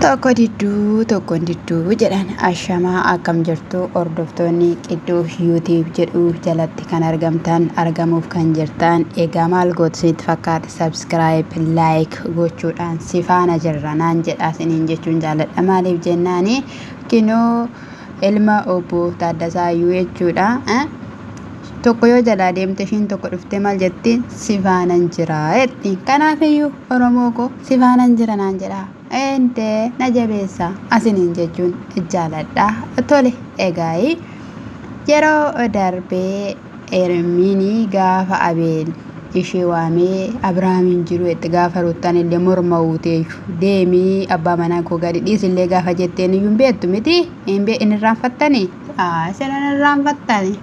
Tokko didduu tokko hin didduu jedhan. Ashamaa, akkam jirtu hordoftoonni Qidduu YouTube jedhu jalatti kan argamtan, argamuuf kan jirtan? Egaa maal gootu isinitti fakkaate? Subscribe, like gochuudhaan si faana jirra naan jedha isiniin jechuun jaalladha. Maaliif jennaani, kinoo ilma obbo Taaddasaa Iyyuu jechuudha. Tokko yoo jalaa deemte, ishiin tokko dhuftee maal jetti? Si faanan jira jetti. Kanaafiyyuu Oromoo koo, si faanan jira naan jedha. Eentee na jabeessa asiniin jechuun jaaladha. Tole, egaa yeroo darbee Ermiini gaafa Abeel ishee waamee Abiraamiin jiru itti gaafa Ruuttaan illee morma uuteeyyu, deemii abbaa manaa koo gadi dhiisillee gaafa jetteen iyyuu hin beektu miti, hin irraanfattanii? Isin hin irraanfattanii?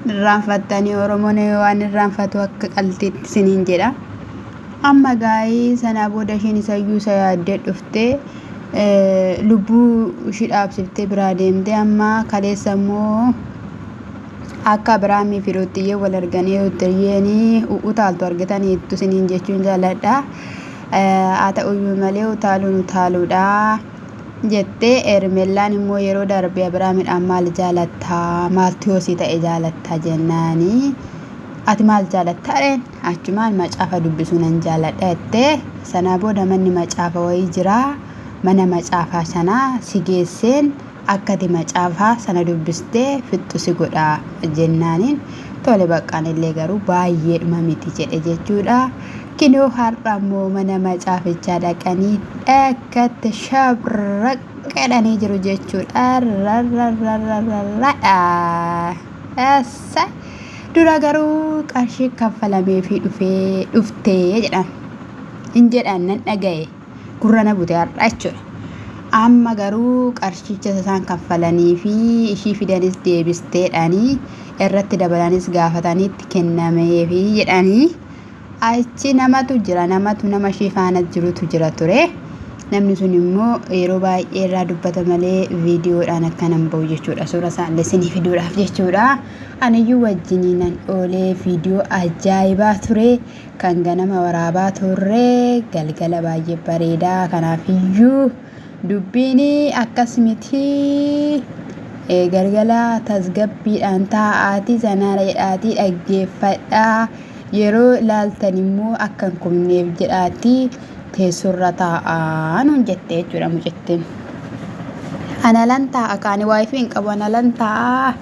Irraanfattanii? Oromoon waan irraanfatu akka qaltiitti isiniin jedha. Amma gaa'ii sanaa booda isheen isayyuu isa yaaddee dhuftee lubbuu ishii dhaabsiftee biraa deemtee, amma kaleessa immoo akka Abiraamii fi Ruuttiyyee wal arganii Ruuttiyyeen utaaltu argitanii ittu isiniin jechuun jaalladha. Haa ta'uyyuu malee utaaluun utaaluudha jettee. Ermellaan immoo yeroo darbe Abiraamidhaan maal jaalattaa, maaltu yoo si ta'e jaalattaa jennaanii, ati maal jaalattaa dheen, achumaan macaafa dubbisuu nan jaaladha jettee. Sanaa booda manni macaafa wayii jira, mana macaafaa sanaa si geesseen akka ati macaafaa sana dubbistee fixxu si godha jennaaniin, tole baqqaan illee garuu baay'eedhuma miti jedhe jechuudha. Kinoo har'a immoo mana macaafichaa dhaqanii dhakkatti shabraq jedhanii jiru jechuudha. Rarrarrarrarradha. Essa dura garuu qarshii kaffalameefii dhufee dhuftee jedhan. Hin jedhan nan dhaga'e, gurra na bute har'a jechuudha. Amma garuu qarshicha isaan kaffalanii fi ishii fidanis deebisteedhaanii irratti dabalanis gaafataniitti kennameefi jedhanii, achi namatu jira, namatu nama ishii faana jirutu jira ture. Namni sun immoo yeroo baay'ee irraa dubbata malee viidiyoodhaan akkanan bahu jechuudha. Suura isaallee isinii fiduudhaaf jechuudha. Aniyyuu wajjiniinan oolee, viidiyoo ajaa'ibaa ture. Kan ganama waraabaa turre galgala baay'ee bareedaa. Kanaafiyyuu dubbiin akkas miti, galgala tasgabbiidhaan taa'aatii sanaadha jedhaatii dhaggeeffadhaa. Yeroo ilaaltan immoo akka hin kufneef jedhaatii teessoorra taa'aa nuun jette jechuudha mucittiin. Analan taa'a kaani waayifii hin qabu, analan taa'a.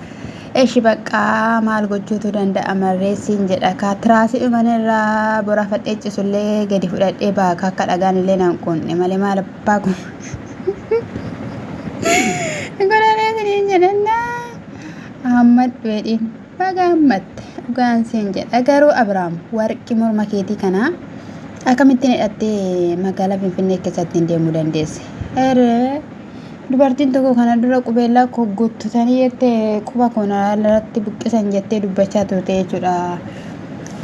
Eshi baqqaa, maal gochuutu danda'a marreessiin jedha kaa, tiraasii dhuman irraa borafadhee cisullee gadi fudhadhee baaka, akka dhagaan illee nan quunne malee maal abbaa kun godhadhee siniin jedhannaa. Hammadhu jedhiin, baga hammatte dhugaan siin jedha. Garuu Abiraam, warqii morma keetii kanaa akkamittiin hidhattee magaalaa Finfinnee keessatti hin deemuu dandeesse? Eree dubartiin tokko kana dura qubeellaa koo gottotanii jettee, quba koo irratti buqqisan jettee dubbachaa turte jechuudha.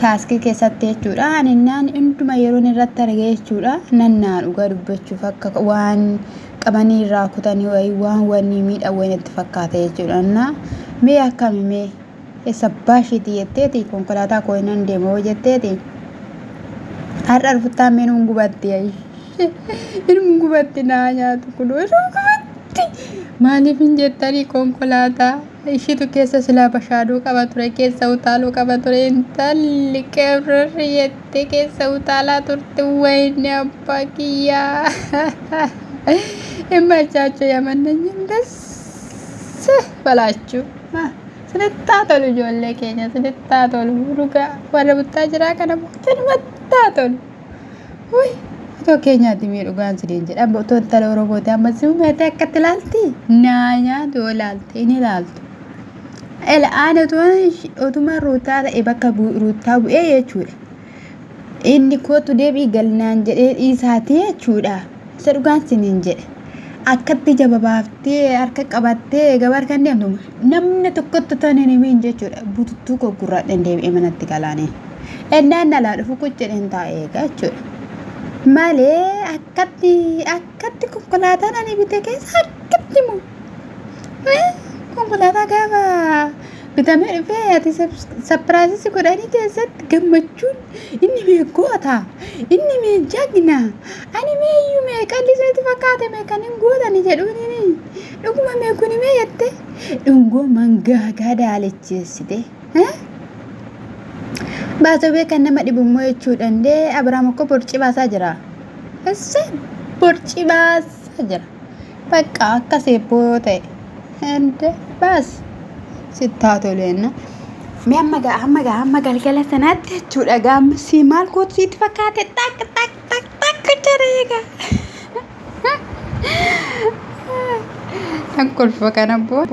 Taaskii keessatti jechuudha. Ani naan hunduma yeroon irratti arge jechuudha. Nan naa dhugaa dubbachuuf akka waan qabanii irraa kutanii wayii waan wanni miidhan wayii natti fakkaate jechuudha. Na mee akkami, mee eessa baashiiti jetteeti, konkolaataa koo nan deema hoo jetteeti. Har'a rufuttaan mee nuun gubatti, inum gubatti, naa nyaatu kunoo inum gubatti. Maaliif hin jettanii, konkolaataa ishiitu keessa silaa bashaaduu qaba ture, keessa utaaluu qaba ture. Intalli qeerrarri jettee keessa utaalaa turte. Wayne abbaa kiyyaa, hin machaachoo yamannanyim das balaachuu. Sinittaa tolu ijoollee keenya, sinittaa tolu dhugaa, warra buttaa jiraa kana sinittaa tolu. Wuy, otoo keenyaatti mee dhugaan siniin jedha, otoo intala Oromooti amma si'umeetee akkatti ilaalti, naa nyaatu yoo ilaalte hin ilaaltu. El'aan otuma Ruutaa ta'e bakka Ruutaa bu'ee jechuudha. Inni kootu deebii galnaan jedhee dhiisaatii jechuudha. Isa dhugaan siniin jedhe. Akkatti jababaaftee harka qabattee gabaa harkaan deemtu namni tokkotti tan hin himiin jechuudha. Bututtuu koo gurraadhaan deebi'ee manatti galaanee. Ennaan alaa dhufu kuch jedheen taa'ee eega jechuudha. Malee akkatti konkolaataan ani bite keessa akkatti moo konkolaataa gaafa Bitamee dhufee ati sapiraayizii si godhanii keessatti gammachuun inni mee goota, inni mee jagna, ani mee iyyuu mee qalli isinitti fakkaate mee kan hin gootani jedhuun dhuguma mee kuni mee jette dhungoo mangaagaa daalecheessite. Baasawwee kan nama dhibu immoo jechuudha indee Abiraam akkoo borcii baasaa jira. Essee borcii baasaa jira. Bakka akka seebboo ta'e. Ende baas sittaa toleenna. Mee amma gaa amma gaa amma galgala sanaatti jechuudha gaa amma si maal gootu sitti fakkaate xaq xaq xaq xaq jedhee egaa. Kan kolfa kana boo.